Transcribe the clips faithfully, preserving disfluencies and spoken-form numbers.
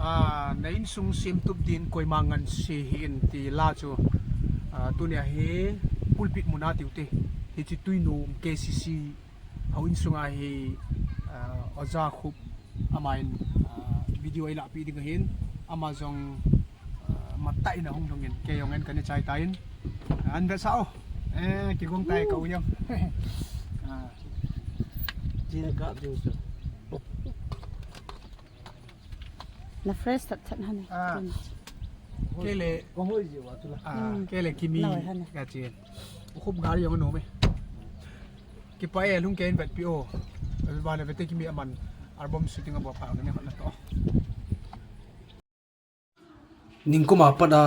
Ah, na insung semtup din koima ngansi hih in ti la chu, ah, tunia hi pulpit muna tiu te. Hiche Tuinom K C C hou insunga hi, ah, Oja Khup amahin, ah, video eilahpeh ding ahin, ama jong, ah, matah in ahung lhungin, kei jong en kana chai tan, ah, an vetsah o. Eh, kigong tai ka u jong. Ah. Chin kap ding chu. Na fresh that that hane. Ah. Kei le, ah, kei le Kimi. Khup gari jong anom e. Kipah e, lhung kei in vetpi o. Vana vete Kimi aman album shooting abol pha ni hot na to. Ningkum a pat a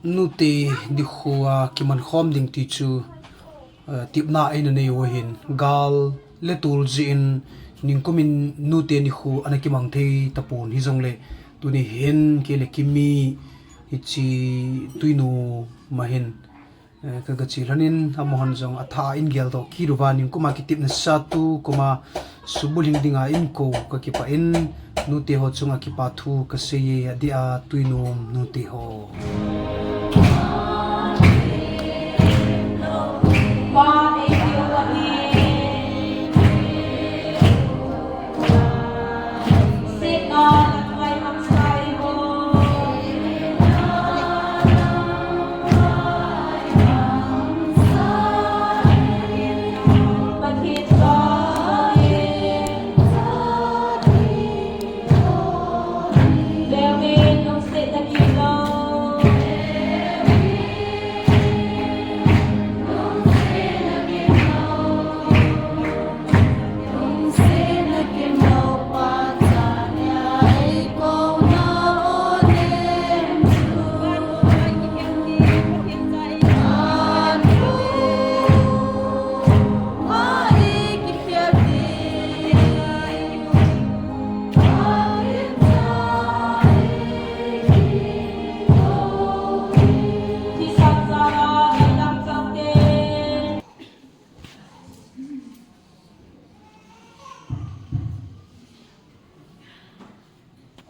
nute nikho a kiman khom ding ti chu, eh, tipna eina nei u ahin, gal le tul jeh in ningkum in nute nikho ana kimang thei tapon hijongle tuni hin kei le Kimi hiche Tuinom a hin, eh, ka, ka che lhon in, amahon jong atha a in geldoh kit uva, ningkum a kitepna sa tu, kum a subulhing dinga in kou ka kipah in, nute ho chunga kipa thu ka sei e, adeh a Tuinom nute ho.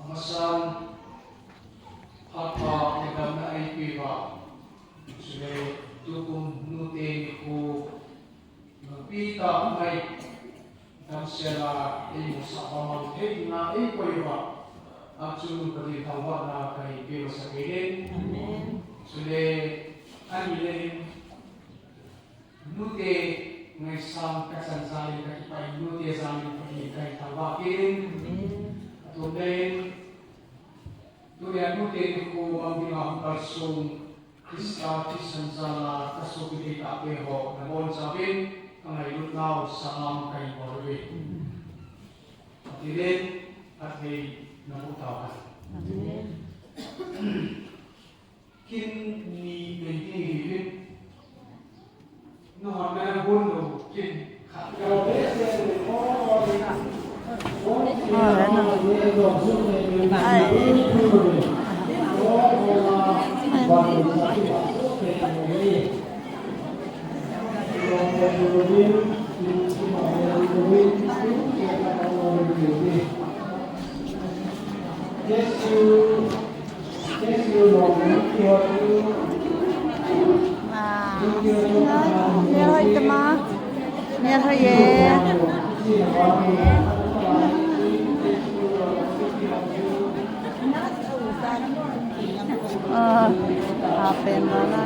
Amasan, phat pha le damna eipeh uva, chule tukum nute nikho, nangpi tah mai, damsel a eimusah pha mang thei dinga eikoi uva, achu Pathen thangvahna kahin pe masa kei in. Amen. Chule, ani le hin, nute ngaisang kachan jal in kakipah in, nute jal in Pathen kahin thangvah kit in. Amen. Atum le in, tunia nute nikho mang dinga hung kalsong Christa thisan jal a kasopi thei tahbeh ho nabonchauvin kangailutnau salam kahin bol uve. Pathen in phatthei naboh tauhen. Amen. Kin ni nei ding ahiuvin. Nahon nana bon lou kin khat. Yes, you. Wow. Mel hoi tema. Mel hoi e. Ah, apen mana.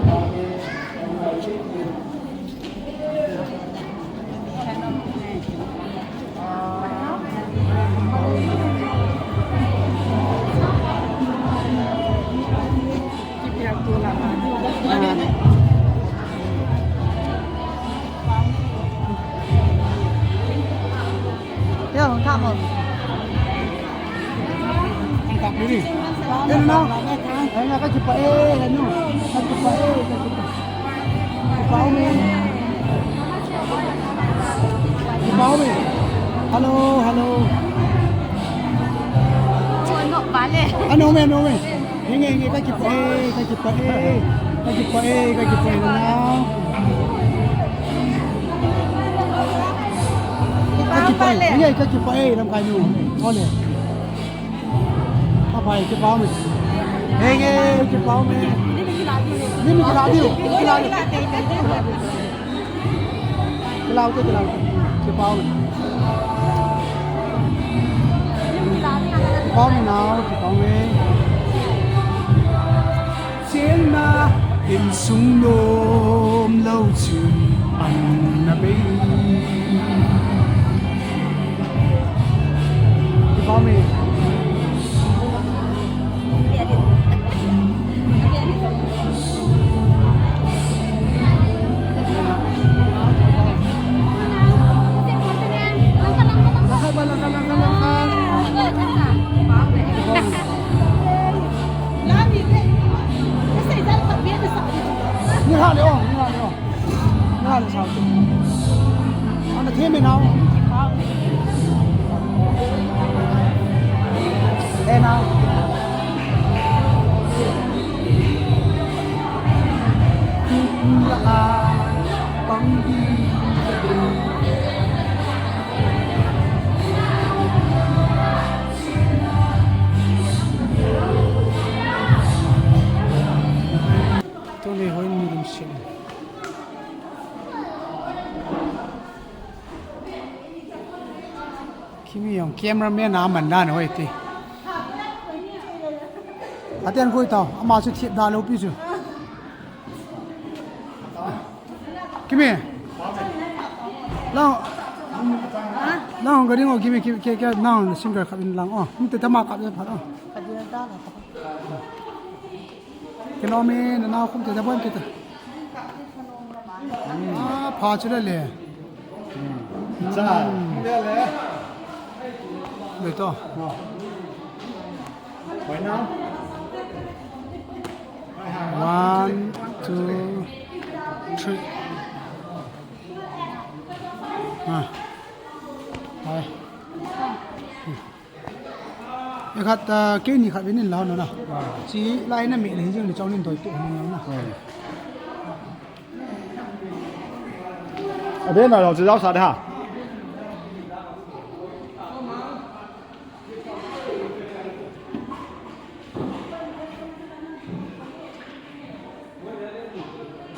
Yo, hong kap mo. Hong kap mo ni. Yo, no. Ay, nga, kakipah e, ano. Kakipah e, kakipah. Kipah me. Kipah me. Hello, hello. Ano me, ano me. Hinge, hinge, kakipah e, kakipah e, kakipah e, kakipah e, nana. Kakipah e, hinge, kakipah e, lamkai nu. Ole. भाई, किरपा में। हे, हे, किरपा में। नहीं, नहीं, खिला दियो, खिला दियो, खिला दियो। खिलाओ तो, खिलाओ तो। किरपा में। किरपा में ना, किरपा में। Chenna insung nom lou chu an na bei. Kipa me. Ni ha le o, ni ha le o. Ni ha le sao tu. Ana the me nao. E nao. La a pang di. Tuni hoi mi dum sin. Kimi jong cameraman a man dan hoi ti. Aten koi tao, ama chu thiep da lou pi chu. Kimi. Lang. Lang gari ngo kimi, kimi, ke, ke, nang singer khat in lang o. Hum te tama kap le phat o. Kilom e, na nao khum te da bon kita. Ah, pha chu le le. Cha. Le le. Le to. Koi na. One, two, three. Ah. Hai. Ekhat, ah, keini khat venin la hon na. Chi lai na me le hin jing le chong nin toi tu hon na. Abe na lo chu jao sa de ha.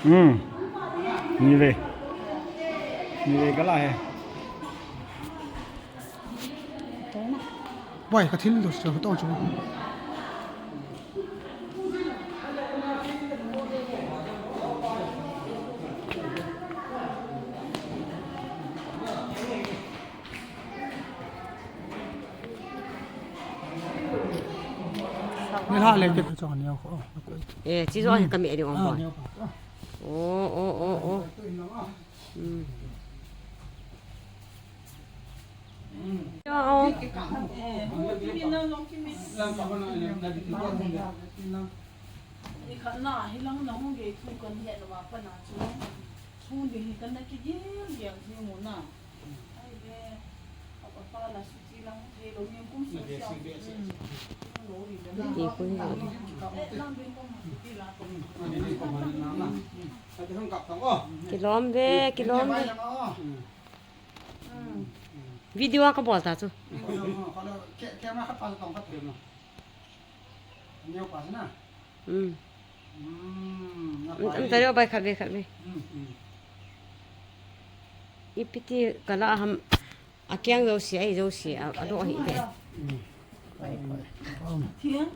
Hmm. Ni le. Ni le kala he. Boy, ka thil do so to chu. Ni ha le ke chong ni ko. Eh, chi zo ka me ni ong boy. Oh, oh, oh, oh. Hmm. Ni khat na hilang na hung gei thu kan het lou a pat na chu. Thu ding hi kan na kigel gel ding u na. Ai ve. Apa pa la su ti lang thei lou ni kum su ti. Kilom ve, kilom ve. Video a ka bol ta chu. Hmm. Am ta leo bai khat ve, khat ve. Ipi ti kala ham. A kiang zo si, ai zo si, a, a do hi ve. Thiang.